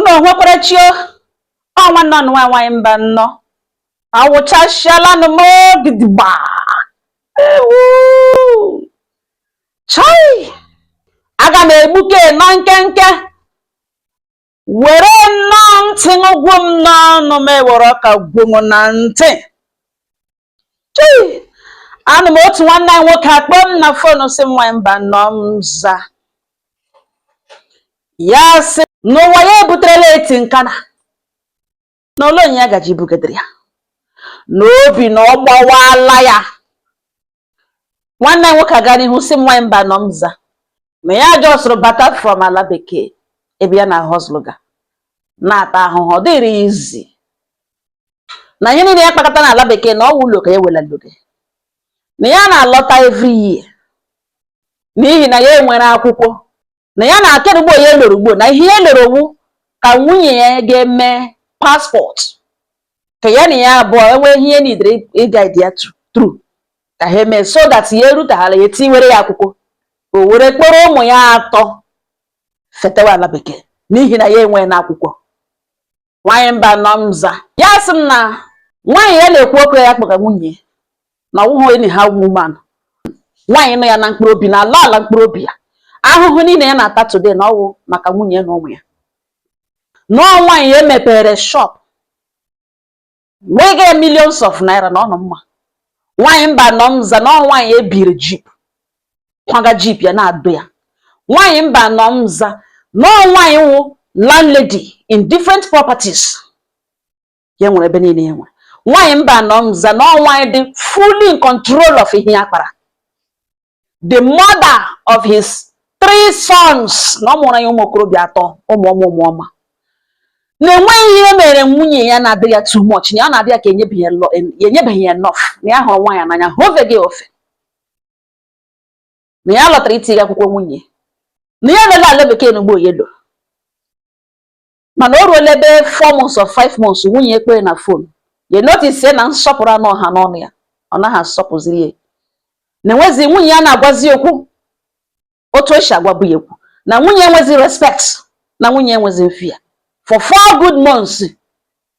Unu onwekwara chi ọ nwanne ọnụ nwaanyị nwaanyị mba nnọọ awụchasịalanụ m gidigba. Ewu chai, aga m egbuke nọ nkenke were nnọọ ntị ṅụgwụ m n'ọnụ m, ewere ọka gwụ m na ntị. Chai, anụ m otu nwanne anyị nwoke akpọ m na phone, sị m, "Nwaanyị mba nnọọ." M za ya, sị n'ụwa ya ebuterela eti nkana na ole onye ya gaji bugedere ya n'obi na ọ gbawala ya. Nwanne anyị nwoke aga n'ihu sị m, "Nwaanyị mba nọ." M za ma ya jọsụrụ bata from ala bekee ebe ya na hustle ga na-ata ahụhụ, ọ dịrị ya izi na ihe niile ya kpakọta n'ala bekee na ọwụ ụlọ ka ya welaloge na ya na-alọta every year, n'ihi na ya enwere akwụkwọ na ya na-akere ugbo ya eloro ugbo na ihe ya loro owu ka nwunye ya ga-eme passport ka ya na ya abụọ enwee ihe nidere ịguide ya through ka ha eme, so that ya erutaghala ya etiwere ya akwụkwọ, o were kpọrọ ụmụ ya atọ fetewa ala bekee, n'ihi na ya enweghị n'akwụkwọ. Nwaanyị mba nọ mza ya sị m na nwaanyị ya na-ekwu okwu ya kpọga nwunye na ọwụghị enyi ha woman, nwaanyị nọ ya na mkpụrụ obi na ala ala mkpụrụ obi ya. Ahụhụ niile ya na-ata today na ọwụ maka nwunye na ụmụ ya. Nọọ nwaanyị ya emepere shop nwega millions of naira na ọnụ mma. Nwaanyị mba nọ mza na ọ nwaanyị ebiri jeep, kwaga jeep ya na-adụ ya. Nwaanyị mba nọ mza nọọ nwaanyị wụ landlady in different properties ya nwere ebe niile ya nwere. Nwaanyị mba nọ mza nọọ nwaanyị dị fully in control of ihe ya kpara, the mother of his three sons, na ọ mụrụ ya ụmụ okorobịa atọ, ụmụ ọma, ụmụ ọma, na-enweghị ihe mere nwunye ya na-adị ya too much, na ya na-adị ya ka enyebeghị ya enough, na ya hụrụ nwaanyị n'anya hụveghị ofe, na ya lọtara itinye akwụkwọ nwunye, na ya lele ala bekee n'ugbo yelo. Mana o ruola ebe 4 months or 5 months, nwunye ekpere na phone ya notice na nsọpụrụ anụ ọha n'ọnụ ya, ọ naghị asọpụziri ya, na enwezi nwunye ya na-agwazi okwu otu o si agwabu ya ekwu, na nwunye enwezi respect, na nwunye enwezi mfe for 4 good months.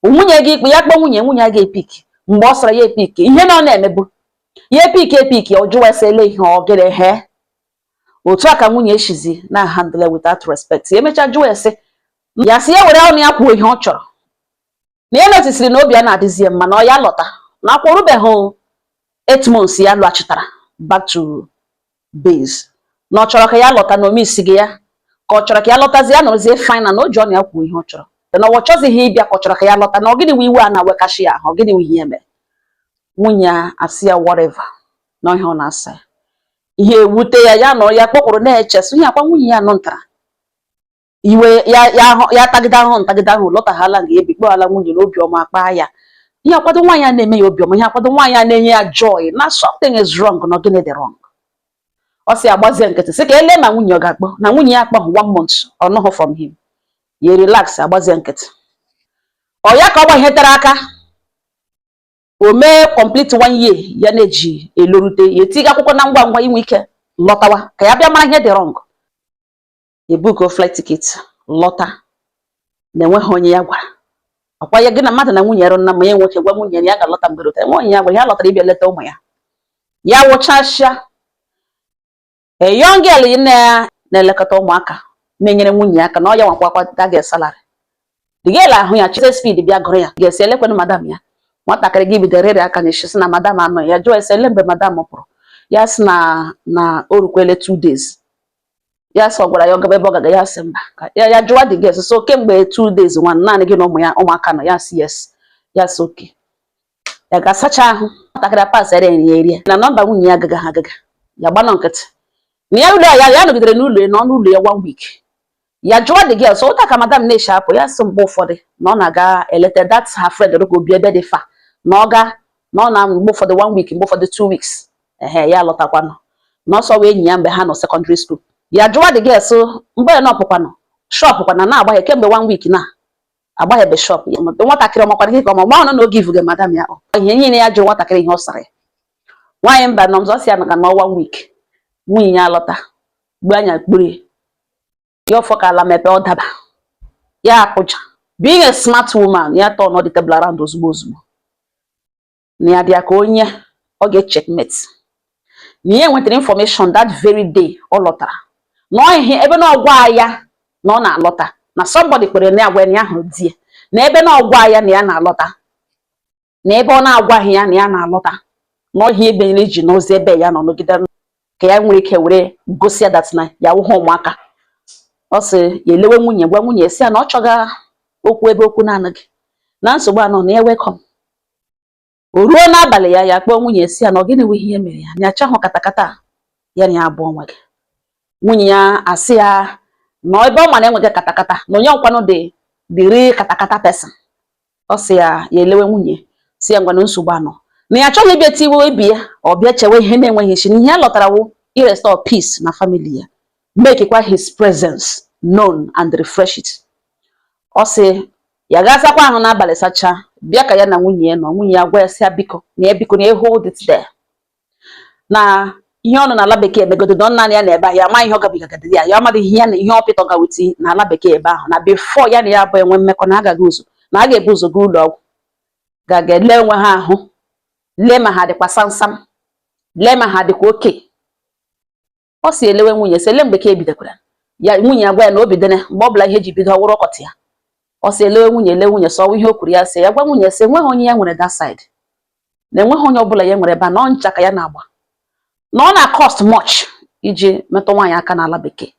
Nwunye gị ikpe ya kpọọ nwunye, nwunye ya ga-epick mgbe ọ sara ya epick ihe na ọ na-emebu ya epick epick, ọ jụwa ese ele ihe ọ gịrị he. Otu a ka nwunye eshizi na handle without respect. Ya emechaa jụwa ese ya, sị ya were ọnụ ya kwuo ihe ọ chọrọ, na ya noticeri na obi ya na-adịzi ya mma na ọ ya lọta na akwa orubeghị 8 months ya lọghachitara back to base, na ọ chọrọ ka ya lọta na omisi gị ya, ka ọ chọrọ ka ya lọtazi ya nọrọzie fine, na o ji ọnụ ya kwuo ihe ọ chọrọ, na ọ chọzighị ịbịa, ka ọ chọrọ ka ya lọta, na ọ gịnị nwe iwe a na-awekashi ya ahụ, ọ gịnị nwe ihe mere. Nwunye ya asị ya whatever na ihe ọ na-asa ya, ihe ewute ya, ya nọrọ ya kpọkwụrụ na-eche sị ihe akwa nwunye ya nọ ntara iwe ya ya ya tagide ahụhụ ntagide ahụ, lọtaghala nga ebikpọala nwunye na obiọma kpaa ya ihe akwado nwaanyị a na-eme ya obiọma, ihe akwado nwaanyị a na-enye ya joy, na something is wrong, na gịnị dị wrong. Ọ sị agbazie nkịtị, sị ka ele ma nwunye ọ ga-akpọ, na nwunye ya akpọghị one month, ọ nọghị from him, ya relax, agbazie nkịtị. Ọ ya ka ọ gbahetere aka o mee complete one year ya na-eji elorute ya, etiga akwụkwọ na ngwa ngwa inwe ike lọtawa ka ya bịa mara ihe dị wrong. Ebuko flight ticket lọta na enweghị onye ya gwara ọkwa ya gị na mmadụ na nwunye rụ nna ma ya nwoke gwa nwunye ya ga-alọta mgbe rutere, enwe onye ya gwara ya lọtara ịbịa leta ụmụ ya. Ya wụchasịa, a young girl na na-elekọta ụmụaka na-enyere nwunye ya aka na ọ ya nwakwa that salary, the girl ahụ ya chise speed bịa gụrụ ya ga-esi elekwanụ madam ya. Nwatakịrị gị bidoro ịrịa aka n'isi, sị na madam anọ ya. Jụọ ese ele mgbe madam pụrụ, ya sị na o rukwele 2 days. Ya sị ọ gwara ya ọ gaba ebe ọ gaga, ya sị mba. Ya ya jụwa the girl, so kemgbe 2 days nwa naanị gị na ụmụ ya ụmụaka nọ? Ya sị yes. Ya sị okay, ya ga-asacha ahụ. Nwatakịrị pasịrị ya erie na nọmba nwunye ya agaga ha agaga, ya gbanọ nkịtị na ya ụlọ ya. Ya nọgidere n'ụlọ ya, nọ n'ụlọ ya one week. Ya jụọ the girl, so ụta ka madam na-eshi apụ? Ya sị mgbe ụfọdụ na ọ na-aga eleta that her friend ka obi ebe dị fa, na ọ ga na ọ na mgbe ụfọdụ one week, mgbe ụfọdụ 2 weeks, ehe ya lọtakwanụ, na ọsọ wee enyi ya mgbe ha nọ secondary school. Ya jụwa the girl, so mgbe ya nọpụkwanụ shop kwana na-agbaghe kemgbe one week na agbaghebe shop ya? Nwatakịrị ọmakwara gị ka ọma mgbe ahụ nọ n'oge ivuge madam ya ihe niile. Ya jụrụ nwatakịrị ihe ọ sara ya. Nwaanyị mba nọ ọzọ si ya maka na one week nwunye ya lọta gbuo anya kpuru ya ọfọ ka ala mepee ọ daba. Ya akụja. Being a smart woman, ya turn the table around ozugbo ozugbo, na ya bịa ka onye ọ ga-checkmate, na ya nwetara information that very day ọ lọtara, na ọ ihe ebe na ọgwa ya na ọ na-alọta, na somebody kwere na ya gwa ya na ya hụrụ di ya, na ebe na ọgwa ya na ya na-alọta, na ebe ọ na-agwaghị ya na ya na-alọta, na ọhịa ebe iji n'ozi ebe ya nọ nọgide ka ya nwere ike were gosi ya that na ya wụghị ụmụaka. Ọ sị ya elewe nwunye, gwa nwunye si ya na ọ chọga okwu ebe okwu na-anọghị na nsogbu anọ, na ya welcome. O ruo n'abalị, ya kpọọ nwunye si ya na ọ gịnị wụ ihe mere ya, na ya achọghị katakata ya na ya abụọ nwe gị. Nwunye ya asị ya na ebe ọ ma na enweghị katakata, na onye nkwanụ dị the real katakata person. Ọ sị ya, ya elewe nwunye si ya ngwanụ, nsogbu anọ, na ya achọghị ịbịa tiwe obi ya, ọ bịa chewe ihe na-enweghị isi, na ihe ya lọtara wụ irestore peace na family ya, make kwa his presence known and refresh it. Ọ sị ya ga-asakwa ahụ n'abalị, sachaa, bịa ka ya na nwunye ya nọ. Nwunye ya gwa ya sị ya biko, na ya biko, na ya hold it there, na ihe ọ nọ n'ala bekee emegodo, na ọ naanị ya na ebe ahụ, ya ama ihe ọ gabigagadị ya, ya amadị ihe ya na ihe ọ pịtọ gawiti n'ala bekee ebe ahụ, na before ya na ya abụọ enwe mmekọ, na agaghị ụzọ, na a ga-ebu ụzọ gaa ụlọ ọgwụ, ga-aga ele onwe ha ahụ, lee ma ha dịkwa samsam, lee ma ha dịkwa oke. Ọ si elewe nwunye sị ele mgbe ka ebidokwara ya. Nwunye ya gwa ya na o bidoro mgbe ọ bụla ihe ji bido ọwụrụ ọkọtị ya. Ọ sị elewe nwunye, ele nwunye sọ ihe o kwuru. Ya sị ya gwa nwunye sị enweghị onye ya nwere that side, na enweghị onye ọbụla ya nwere ebe a, na ọ ncha ka ya na-agba, na ọ na-cost much iji metụ nwaanyị aka n'ala bekee,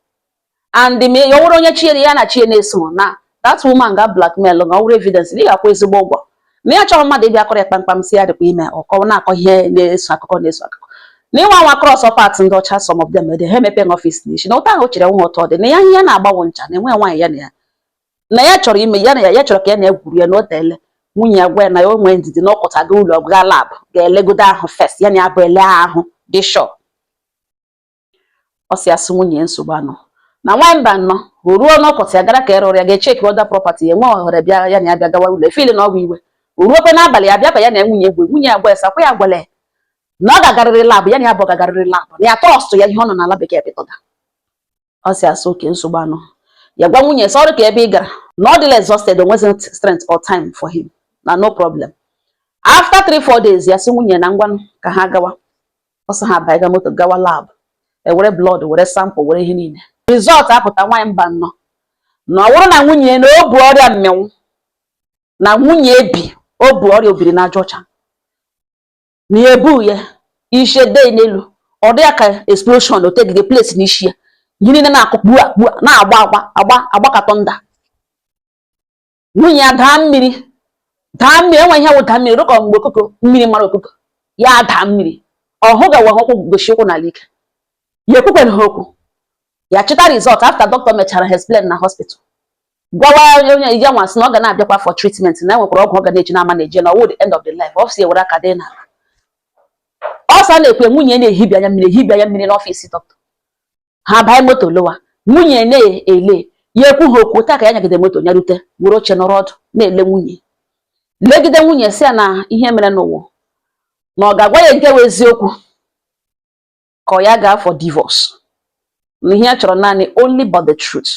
and me ya wụrụ onye chi ya na chi ya na-eso, na that woman ga blackmail, na ọ wụrụ evidence na ị ga-akwụ ezigbo ụgwọ, na ya chọrọ mmadụ ịbịa kọrọ ya kpamkpam si ya dịkwa ime, ọkọ na-akọ ihe na-eso akụkọ na-eso akụkọ, na ịnwa nwa cross part ndị ọcha, some of them ede ha emepe office n'isi, na ụtọ ahụ o chere nwa ụtọ dị na ya, ihe ya na-agbanwe ncha, na enweghị nwaanyị ya na ya, na ya chọrọ ime ya na ya, ya chọrọ ka ya na-egwuru ya na o teele. Nwunye ya gwa ya na ya o nwee ndidi, na ọkọta ga ụlọ gaa lab, ga-elegodo ahụ first, ya na ya bụ ele ahụ dị sure. Ọ sị asị nwunye nsogbu anọ, na nwaanyị mba nnọọ o ruo n'ọkọtị ya gara ka ịrụrụ ya ga-echeki other property, ya enwe ohere bịa ya na ya bịa gawa ụlọ efili na ọ bụ iwe. O ruokwe n'abalị, ya bịa ka ya na nwunye egwe. Nwunye ya gwa ya sakwa ya gwala ya na ọ ga-agarịrị lab, ya na ya bụ gagarịrị lab, na ya trust ya, ihe ọ nọ n'ala bekee pịtọga. Ọ sị asị oke nsogbu anọ. Ya gwa nwunye sị ọrụ ka ebe ị gara, na ọ dịla exhausted, o nweghị strength or time for him, na no problem. After 3-4 days, ya sị nwunye na ngwanụ ka ha gawa. Ọ sị ha banye moto gawa lab, ewere blood, were sample, were ihe niile, result apụta. Nwaanyị mba nnọọ, na ọ bụrụ na nwunye na o bu ọrịa mmịnwụ, na nwunye ebi o bu ọrịa obiri n'aja ọcha, na ya ebu ya ishe dee n'elu, ọ dị ya ka explosion o tegide place n'isi ya, ihe niile na-akụ kpua kpua, na-agba agba agba agba ka thunder. Nwunye ya daa mmiri, daa mmiri, enwe ihe wụ daa mmiri rụkọ mgbe okoko mmiri mara okoko, ya daa mmiri, ọ hụgawa ụkwụ gosi ụkwụ n'ala ike. Ya ekwukwere ha okwu, ya chịta result after doctor mechara ha explain na hospital, gwawa onye ya nwa sị na ọ ga na-abịakwa for treatment, na enwekwara ọgwụ ọ ga na-eji na-ama na-eje, na ọwụ the end of the life. Ọ sị ewere aka dị n'ala ọsọ a na-ekwe. Nwunye na-ehibi anya mmiri, ehibi anya mmiri n'office dọkịta. Ha banye moto lowa, nwunye na-ele ya, ekwu ha okwu taa ka ya nyagide moto nyarute, were oche nọrọ ọdụ na-ele nwunye, legide nwunye, si ya na ihe mere n'ụwa, na ọ ga-agwa ya nke wụ eziokwu, ka ọ ya gaa for divorce, na ihe ya chọrọ naanị only but the truth,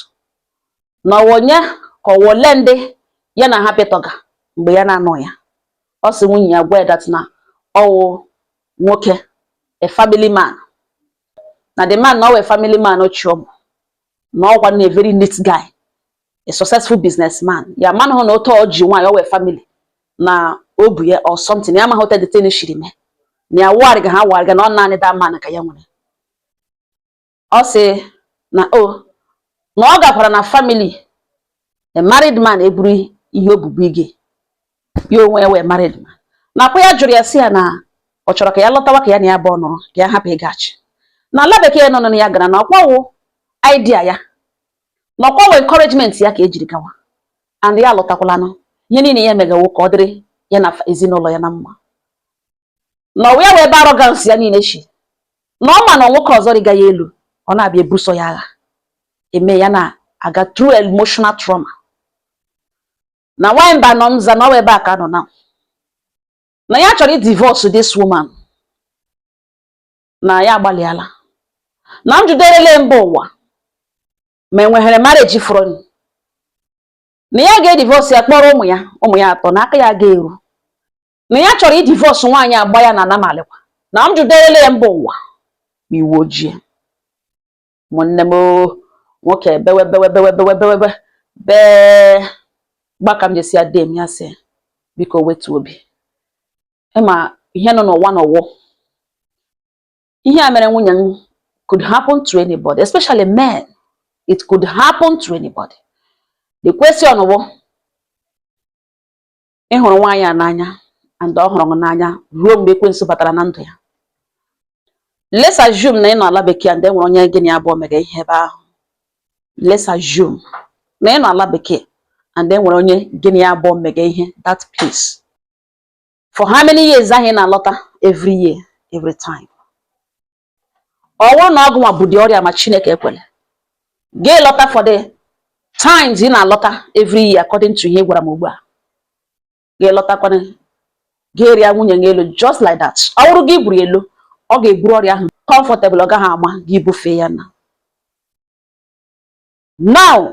na ọwa onye ka ọwa ole ndị ya na ha pịtọga mgbe ya na-anọ ya. Ọ sị nwunye ya gwa ya that na ọwụ nwoke, a family man, na the man na ọwụ a family man, ochie ụmụ, na ọkwa na a very neat guy, a successful businessman. Ya manụ hụ na otu ọ ji nwaanyị ọwụ family na o bu ya or something, ya amaghị otu the thing shiri mee, na ya warịga ha warịga, na ọ naanị that man ka ya nwere. Ọ sị na o na ọ gakwara na family a married man eburu ihe obubu ige ya onwe ya wee married man, nakwa ya jụrụ ya sị ya na ọ chọrọ ka ya lọtawa, ka ya na ya bụ nọrọ, ka ya hapụ ịgachi na ala bekee nọ na ya gara, na ọkwawo idea ya, na ọkwawo encouragement ya ka ejiri gawa, and ya alọtakwalanụ, ihe niile ya emegawo ka ọ dịrị ya na ezinụlọ ya na mma, na ọwụ ya wee ebe arrogance ya niile shi, na ọ ma na nwoke ọzọ rịga ya elu, ọ na-abịa ebuso ya agha, eme ya na-aga through emotional trauma. Na nwaanyị mba nọ nza na ọwa ebe a ka nọ na na ya chọrọ divorce this woman, na ya agbalịala na m juderele mba ụwa ma enweghere marriage fọrọ. Na ya ga-edivorce ya, kpọrọ ụmụ ya, ụmụ ya atọ, na aka ya ga-eru na ya chọrọ idivorce nwaanyị agba ya na anamalịkwa na m juderele ya mba ụwa ma iwu ojii. Ụmụnne m oo, nwoke bewe bewe bewe bewe bewe be bee gbaka m jesi ya dem ya sị, biko wetu obi, ịma ihe nọ n'ụwa n'ụwụ ihe a mere nwunye m could happen to anybody, especially men. It could happen to anybody. The question bụ, ị hụrụ nwaanyị a n'anya and ọ hụrụ gị n'anya ruo mgbe ekwensu batara na ndụ ya. Let's assume na ị nọ ala bekee and e nwere onye gị na ya abụọ mere ihe ebe ahụ. Let's assume na ị nọ ala bekee and e nwere onye gị na ya abụọ mege ihe that place. For how many years ahụ ị na-alọta every year, every time, ọ bụrụ na ọgụ nwa bụ dị ọrịa ma Chineke ekwele gị lọta, for the times ị na-alọta every year, according to ihe ị gwara m ugbu a, gị lọtakwana, gị rịa nwunye gị elu just like that. Ọ bụrụ gị buru elu, ọ ga-eburu ọrịa ahụ comfortable, ọ gaghị ama gị bufee ya. Na now,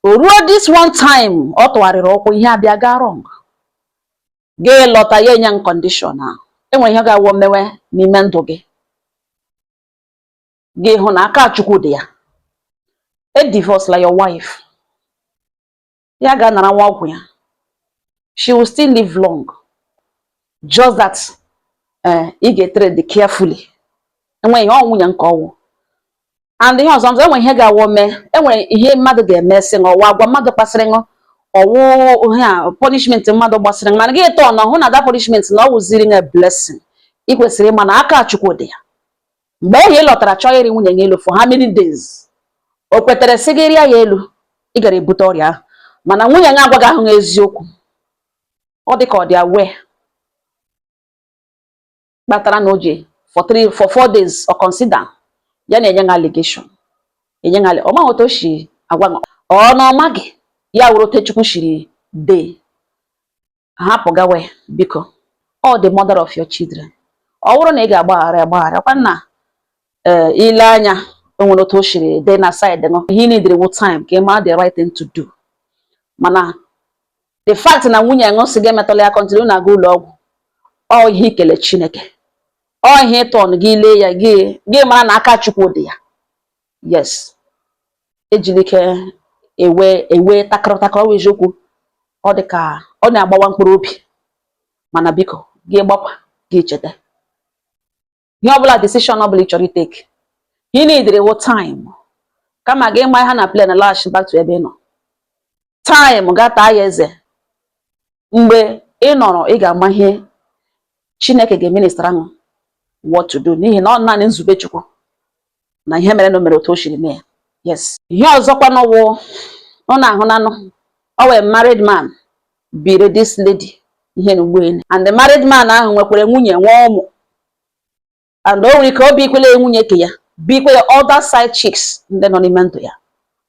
o ruo this one time ọ tụgharịrị ụkwụ, ihe abịa gaa wrong, gị lọta, ya enye m condition ahụ. Enwere ihe ga-awụ mewe n'ime ndụ gị, gị hụ na aka Chukwu dị ya. E divorce la your wife, ya ga-anara nwa ọgwụ ya. She will still live long, just that ị ga-etread carefully. Enweghị ọ nwunye nke ọwụ and ihe ọzọ enwere ihe ga-awụ mee, enwere ihe mmadụ ga-eme sị ṅụ ọwụ agwa mmadụ kpasịrị ṅụ, ọwụ ihe a punishment mmadụ gbasịrị ṅụ, mana gị tọọ na hụ na that punishment na ọ wụziri ṅụ blessing. Ị kwesịrị ịma na aka Chukwu dị ya. Mgbe oge ị lọtara chọọ ịrị nwunye gị elu, for how many days o kwetere sị gị rịa ya elu, ị gara ebute ọrịa ahụ, mana nwunye gị agwaghị ahụ eziokwu. Ọ dị ka ọ dị aware kpatara na o ji for 3, for 4 days ọ consider ya na-enye gị allegation, enye gị ọ maghị otu o si agwa gị, ọ na ọ maghị ya wụrụ otu Chukwu shiri dee. Hapụ gawe, biko. Ọ the mother of your children. Ọ bụrụ na ị ga-agbaghara, agbaghara kwa na ee ile anya o nwere otu o shiri dị na side nọ. Ihe needed wụ time ka ị mara the right thing to do. Mana the fact na nwunye ṅụ sị gị emetụla ya, continue na-aga ụlọ ọgwụ, ọ ihe ikele Chineke, ọ ihe ịtụ ọnụ gị lee ya, gị mara na aka Chukwu dị ya. Yes, ejila ike ewe ewe takịrị takịrị. Ọ bụ eziokwu, ọ dị ka ọ na-agbawa mkpụrụ obi, mana biko, gị gbakwa gị cheta ihe ọbụla, decision ọbụla ị chọrọ itake, you need wụ time. Kama gị ma ha na plane laghachi back to ebe ị nọ, time ga-taa ya eze. Mgbe ị nọrọ, ị ga-ama ihe Chineke ga-eminister ṅụ what to do, n'ihi na ọ naanị nzube Chukwu na ihe mere na o mere otu o siri mee ya. Yes, ihe ọzọkwa n'ụwụ ọ na-ahụ nanụ, ọ wee married man biri this lady ihe na ugboelu, and the married man ahụ nwekwara nwunye, nwee ụmụ, and o nwere ike obi ikwele nwunye ke ya bikwe ya other side chicks ndị nọ n'ime ndụ ya.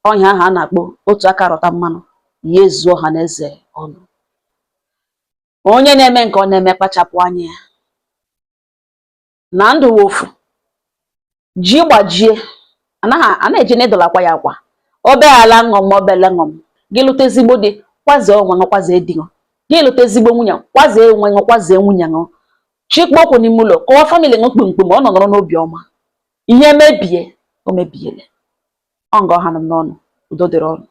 Ọhịa ahụ a na-akpọ otu aka rọta mmanụ ya ezuo ha na eze ọnụ. Onye na-eme nke ọ na-eme, kpachapụ anya ya na ndụ wofu ji gbajie, anaghị a na-eji n'ịdọla akwa ya akwa obeala ṅụm obele ṅụm. Gị lụta ezigbo di, kwazie onwe ṅụ, kwazie di ṅụ. Gị lụta ezigbo nwunye, kwazie onwe ṅụ, kwazie nwunye ṅụ. Chikpo okwu n'ime ụlọ, kọwa family ṅụ kpumkpum, ọ nọ nọrọ n'obi ọma. Ihe mebie, o mebiele. Ọ nga ọha nọ m n'ọnụ. Udo dịrị ọnụ.